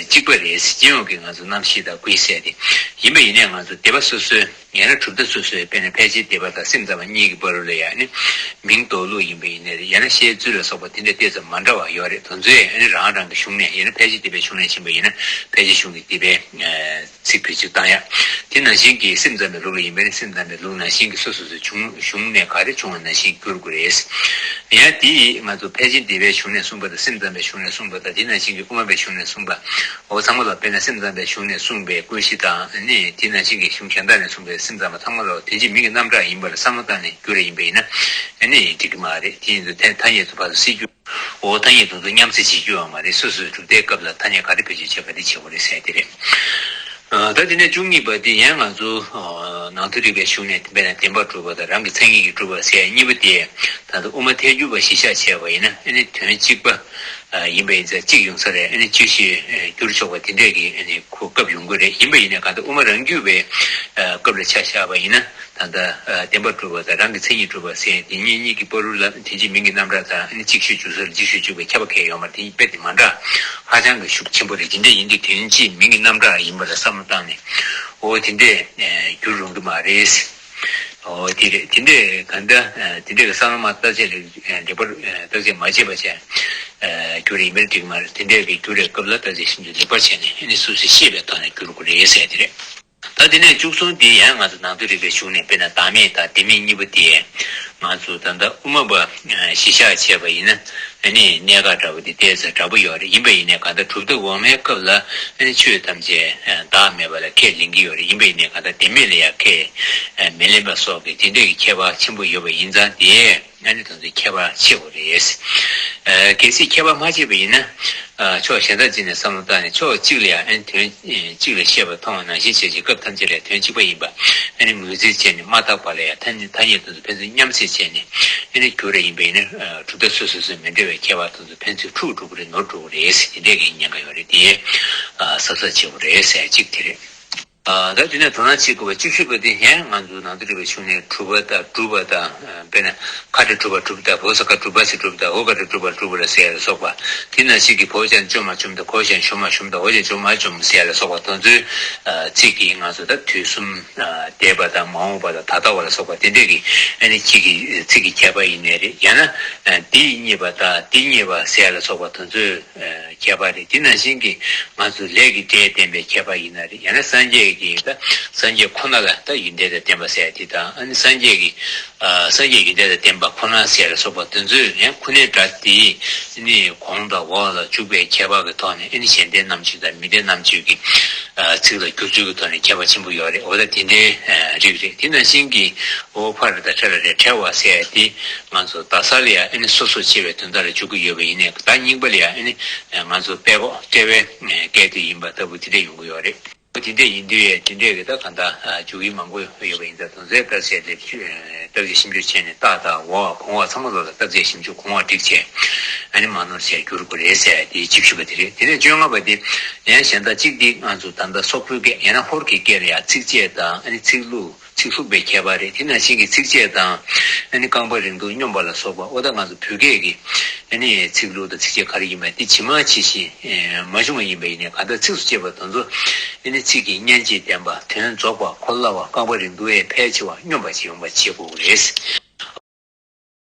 གཅིག་པ་རེད། སྤྱི་ཡོངས་ཀྱི་ང་ཚོ་རྣམ་ཤེས་དང་ཀུན་གཞི་ཟེར་དེ་ཡིན་པ་ཡིན་ནའི་ང་ཚོ་སྡེ་པ་སོ་སོའི་ཡང་ན་གྲུབ་མཐའ་སོ་སོའི་དཔེར་ན་ཕལ་ཆེར་སྡེ་པ་དང་སེམས་ཙམ་པ་གཉིས་ཀྱི་བར་ལ་ཡང་ནི་མིང་འདོགས་ལུགས་ཡིན་པ་ཡིན་ནའི་རེད། ཡང་ན་བཤད་ཚུལ་ལ་སོགས་པ་དེ་འདྲ་ཏོག་ཙམ་མ་འདྲ་བ་ཡོད་རེད། དེ་ཚོས་ཨ་ནི་རང་རང་གི་གཞུང་ནས། ཡང་ན་ཕལ་ཆེར་སྡེ་པའི་གཞུང་ནས་ཕྱིན་པ་ཡིན་ན་ཕལ་ཆེར་གཞུང་གི་སྡེ་པའི་ཚིག་བེད་སྤྱོད་བཏང་ཡ། དེ་ནང་བཞིན་གྱི་སེམས་ཙམ་པའི་ལུགས་ལ་ཡིན་པ་ཡིན་ན་སེམས་ཙམ་པའི་ལུགས་ནང་བཞིན་གྱི་སོ་སོ་སོའི་གཞུང་གཞུང་ནས་ག་རེ་བྱུང་བ་ནང་བཞིན་བསྒྱུར་དགོས་རེད། ཡང་དེ་ང་ཚོ་ཕལ་ཆེར་སྡེ་པའི་གཞུང་ནས་གསུངས་པ་དང་སེམས་ཙམ་པའི་གཞུང་ནས་གསུངས་པ་དང་དེ་ནང་བཞིན་གྱི་དབུ་མ་པའི་གཞུང་ནས་གསུངས་པ། འོ་ཚང་མ་ལ་དཔེར་ན་སེམས་ཙམ་པའི་གཞུང་ནས་གསུངས་པའི་ཀུན་གཞི་དང་ནི་དེ་ནང་བཞིན་གྱི་གཞུང་གཞན་དག་ནས་གསུངས་པའི་སེམས་ཙམ་པ་ཚང་མ་ལ་དོན་གཅིག་མིང་གི་རྣམ་གྲངས་ཡིན་པ་ལ་བསམ་བློ་བཏང་ནས་བསྒྱུར་རེ་ཡིན་པ་ཡིན་ན་ཨ་ནི་འགྲིག་གི་མ་རེད། དེ་ཡིན་དུས་ཐ་སྙད་དུ་ཕར་ཚུར་བསྲེ་རྒྱུ། འོ་ཐ་སྙད་དེ་ཚོ་མཉམ་བསྲེས་བྱེད་རྒྱུ་ཡོད་མ་རེད། སོ་སོའི་གྲུབ་མཐའི་སྐབས་ལ་ཐ་སྙད་ག་རེ་བེད་སྤྱོད་བྱེད་པ་དེ་བྱེད་དགོས་རེད་ཟེར་དེ་རེད། ད་དེ་ནས་བཅུ་གཉིས་པ་དེ་ཡང་ང་ཚོ་ནང་དོན་རིག་པའི་གཞུང་ནས་དཔེར་ན་བདེན་པར་གྲུབ་པ་དང་རང་གི་མཚན་ཉིད་ཀྱིས་གྲུབ་པ་ཟེར་གཉིས་པོ་དེ་ད་ལྟ་དབུ་མ་ཐལ་འགྱུར་བ་གཞིར་བཞག་བྱས་པ་ཡིན་ན་ཨ་ནི་དོན་གཅིག་པ་ཡིན་པ་ཡིན་ཙང་གཅིག་ཡོང་ས་རེད། ཨ་ནི་བཅུ་བཞི་བསྒྱུར་ཆོག་པ་དེ་འདྲས་ཀྱི་ཨ་ནི་གོ་སྐབས་ཡོང་གི་རེད། ཡིན་པ་ཡིན་ན་གང་ལྟར་དབུ་མ་རང་རྒྱུད་པའི་སྐབས་ལ་ཆ་བཞག་པ་ཡིན་ན། ད་ལྟ་བདེན་པར་གྲུབ་པ་དང་རང་གི་མཚན་ཉིད་གྲུབ་པ་ཟེར་དེ་གཉིས་གཉིས་ཀྱི་བར་དུ་ལ་དོན་གཅིག་མིང་གི་རྣམ་གྲངས་དང་ཨ་ནི་གཅིག་ཤོས་འཇུག་ས་ལ་གཅིག་ཤོས་འཇུག་པའི་ཁྱབ་པ་གང་ཡང་ཡོད་མ་རེད། དེ་དཔེ་དེ་མ་འདྲ་ཧ་ཅང་གི་ཤུགས་ཆེན་པོ་རེད། དེ་འདྲ་ཡིན་དུས་དོན་གཅིག་མིང་གི་རྣམ་གྲངས་ཡིན་པ་ལ་བསམ་བློ་བཏང་ནས་འོ་དེ་འདྲས་བསྒྱུར་རུང་གི་མ་རེད། འོ་དེ་རེད། དེ་འདྲས་གང་ལྟར་དེ་འདྲས་ཀྱི་བསམ་བློ་མ་བཏང་བྱས་ལེགས་པར་བརྟག་དཔྱད་མ་བྱས་པ་བྱས་བསྒྱུར་ཡིན་པ་འགྲིག་མ་རེད། དེ་འདྲས་ཀྱི་བསྒྱུར་བའི་སྐབས་ལ་བརྟག་དཔྱད་ཞིབ་འཇུག་ལེགས་པར་བྱས་ནས་ཨ་ནི་སོ་སོས་ཤེས་པའི་ཐོག་ནས་བསྒྱུར་དགོས་རེད་ཟེར་དེ་རེད། ད་དེ་ནས་བཅུ་གསུམ་དེ་ཡང་ང་ཚོ་ནང་དོན་རིག་པའི་གཞུང་ནས་དཔེར་ན་བདག་མེད་དང་བདེན་མེད་གཉིས་པོ་དེ་ང་ཚོ་ད་ལྟ་དབུ་མ་པ་གཞིར་བཞག་བྱས་པ་ཡིན་ན་ ཨ་ནི་གནད་འགག་འདྲ་པོ་དེ་ཏོག་ཙམ་འདྲ་པོ་ཡོད་རེད། ཡིན་པ་ཡིན་ནའི་གང་ལྟར་གྲུབ་མཐའ་འོག་མའི་སྐབས་ལ་ཨ་ནི་ཆོས་ཐམས་ཅད་བདག་མེད་པ་ལ་ཁས་ལེན་གྱི་ཡོད་རེད། ཡིན་པ་ཡིན་ནའི་གང་ལྟར་དེ་མེད་ལ་ཡང་ཁས་མི་ལེན་པ་སོགས་ཀྱི་དེ་འདྲས་ཀྱི་ཁྱད་པར་ཆེན་པོ་ཡོད་པ་ཡིན་ཙང་དེ། ཨ་ནི་དོན་དུ་ཁྱད་པར་ཕྱེ་དགོས་རེད། ཨ་གལ་སྲིད་ཁྱད་པར་མ་ཕྱེ་བ་ཡིན་ན། ཨ་ཕྱོགས་གཞན་དག་ཅིག་ནས་བསམ་བློ་བཏང་ནས་ཕྱོགས་གཅིག་ལ་ཡང་ཨ་ནི་དོན་གཅིག་ལ་བཤད་པ་མཐོང་བ་ནང་བཞིན་བྱས་ཀྱི་སྐབས་ཐམས་ཅད་ལ་དོན་གཅིག་པ་ཡིན་པ་ཨ་ནི་ངོས་འཛིན་བྱས་ནས་མ་བརྟགས་པ་ལ་ཡང་ཐ་སྙད་ཐ་སྙད་དོན་དུ་ཕན་ཚུན་མཉམ་བསྲེས་བྱས་ནས་ཨ་ནི་བསྒྱུར་རེ་ཡིན་པ་ཡིན་ན། ཨ་གྲུབ་མཐའ་སོ་སོ་སོ་མི་འདྲ་བའི་ཁྱད་པར་དོན་དུ་ཕན་ཚུན་འཁྲུག་འགྲོ་གི་རེད། ནོར་འགྲོ་གི་རེད་ཟེར་དེ་འདྲས་ཀྱི་ཉེན་ཁ་ཡོད་རེད། དེ་ཨ་གཟབ་གཟབ་བྱེད་དགོས་རེད་ཟེར་གཅིག་དེ་རེད། ཨ་ད་དེ་ནས་དོ་སྣང་བྱེད་དགོས་པ་བཅུ་བཞི་པ་དེ་ཡང་ང་ཚོ་ནང་དུ་རིག་པའི་གཞུང་ནས་གྲུབ་པ་དང་གྲུབ་པ་དང་། ཨ་དཔེར་ན་ཁ་བྲལ་གྲུབ་པ་གྲུབ་དང་། བོ་ས་ཀ་གྲུབ་པ་སི་གྲུབ་དང་། འོ་ཀ་བྲལ་གྲུབ་པ་གྲུབ་པ་ལ་ཟེར་ཡ་ལ་སོགས་པ། དེ་ནང་བཞིན་གྱི་བོ་ཅན་བཅོ་མ་བཅོམ་དང་། གོ་ཅན་བཅོ་མ་བཅོམ་དང་། འོ་ཅན་བཅོ་མ་བཅོམ་ཟེར་ཡ་ལ་སོགས་པ་དེ་ཚོའི་ཨ་ཚིག་གིས་ང་ཚོ་ད་དུས་གསུམ་ཨ་འདས་པ་དང་མ་འོངས་པ་དང་ད་ལྟ་བ་ལ་སོགས་པ་དེ་འདྲས་ཀྱི་ཨ་ནི་ཚིག་གི་ཚིག་གི་ཁྱད་པར་ཡིན་ནའི་རེད། ཡང་ན་ཨ་འདི་ཡིས་རྙེད་པ་དང་འདི་རྙེད་པ་ཟེར་ཡ་ལ་སོགས་པ་དེ་ཚོའི། ཨ་ཁྱད་པར་རེད། དེ་ནང་བཞིན་གྱི་ང་ཚོ་ལས་ཀྱི་སྒྲས་བསྟན་པའི་ཁྱད་པར་ཡིན་ན་རེད། ཡང་ན་སངས་རྒྱས་ཀྱི་ད་སངས་རྒྱས་ཁོ་ན་ལ་ད་ཡོན་ཏན་དང་ལྡན་པ་ཟེར་ཡ་དེ་དང་། ཨ་ནི་སངས་རྒྱས་ཀྱི་ཨ་སངས་རྒྱས་ཡོན་ཏན་དང་ལྡན་པ་ཁོ་ན་ཟེར་ཡ་ལ་སོགས་པ་དེ་ཚོའི་ཡང་ཁོ་ནའི་སྒྲ་དེ་ནི་གོང་དང་འོག་ལ་འཇུག་པའི་ཁྱད་པར་གྱི་ཐོག་ནས་ཨ་ནི་གཞན་ལྡན་རྣམ་གཅོད་དང་མི་ལྡན་རྣམ་གཅོད་ཀྱི་ཨ་ཚིག་ལ་བསྒྱུར་ཚུལ་གྱི་ཐོག་ནས་ཁྱད་པར་ཆེན་པོ་ཡོད་རེད། འོ་ད་དེ་འདྲའི་ཨ་རིགས་རེད། དེ་ནང་བཞིན་གྱི་འོ་ཕ་ར་དང་ཕྲ་ར་རེ་ཕྲལ་བ་ཟེར་ཡ་དེ་ང་ཚོ་ད་ས་ལ་ཡ་ཨ་ནི་སོ་སོར་ཕྱེ་བའི་དོན་དག་ལ་འཇུག་གི་ཡོད་པ་ཡིན་ནའི། ད་རྙིང་པ་ལ་ཡང་ཨ་ནི་ང་ཚོ་དཔྲལ་བ་དཔྲལ་བའི་སྐད་དོད་ཡིན་པ་ལྟ་བུ་དེ་འདྲ་ཡོང་གི་ཡོད་རེད། དེ་འདྲ་ཡིན་དུས་ཡང་དེ་འདྲས་ཀྱི་ད་གང་ལྟར་འཇུག་ཡུལ་མང་པོ་ཡོད་པ་ཡིན་ཙང་། དོན་ཚན་བརྟག་དཔྱད་ལེགས་བཅོས་བརྟག་དཔྱད་ཞིབ་འཇུག་བྱས་ནས་རྟགས་དང་འོག་གོང་འོག་ཚང་མ་ལོག་ལ་བརྟག་དཔྱད་ཞིབ་འཇུག་གོང་འོག་བསྒྲིགས་བྱས། ཨ་ནི་མ་ནོར་བྱས་བསྒྱུར་དགོས་རེད་ཟེར་ཡ་དེ་བཅུ་བཞི་པ་དེ་རེད། དེ་ནས་བཅོ་ལྔ་པ་དེ་ཡང་གཞན་དག་གཅིག་འདི་ང་ཚོ་ད་ལྟ་སོག་པོའི་སྐད་ཡང་ན་ཧོར་གྱི་སྐད་ལ་ཡང་ཚིགས་བཅད་དང་ཨ་ནི་ཚིག་ལྷུག་ཚིག་ལྷུག་པའི་ཁྱད་པར་རེད། དེ་ནང་བཞིན་གྱི་ཚིགས་བཅད་དང་ཨ་ནི་རྐང་པ་རིང་ཐུང་སྙོམས་པ་ལ་སོགས་པ། འོ་ད་ང་ཚོ་བོད་སྐད་ཀྱི་ཨ་ནི་ཚིག་ལྷུག་དང་ཚིགས་བཅད་ག་རེ་ཡིན་པ་དེ་ཇི་མ་ཇི་བཞིན་མ་བྱུང་བ་ཡིན་པ་ཡིན་ནའི། གང་ལྟར་ཚིགས་སུ་བཅད་པ་དེ་ཚོ་ཨ་ནི་ཚིག་གི་སྙན་འཇེབས་ལྡན་པ། དོན་རྫོགས་པ། གོ་སླ་བ། རྐང་པ་རིང་ཐུང་བས་ཕལ་ཆེ་བ་སྙོམས་པ་ཅིག་ཡོང་བ་བྱེད་དགོས་རེད།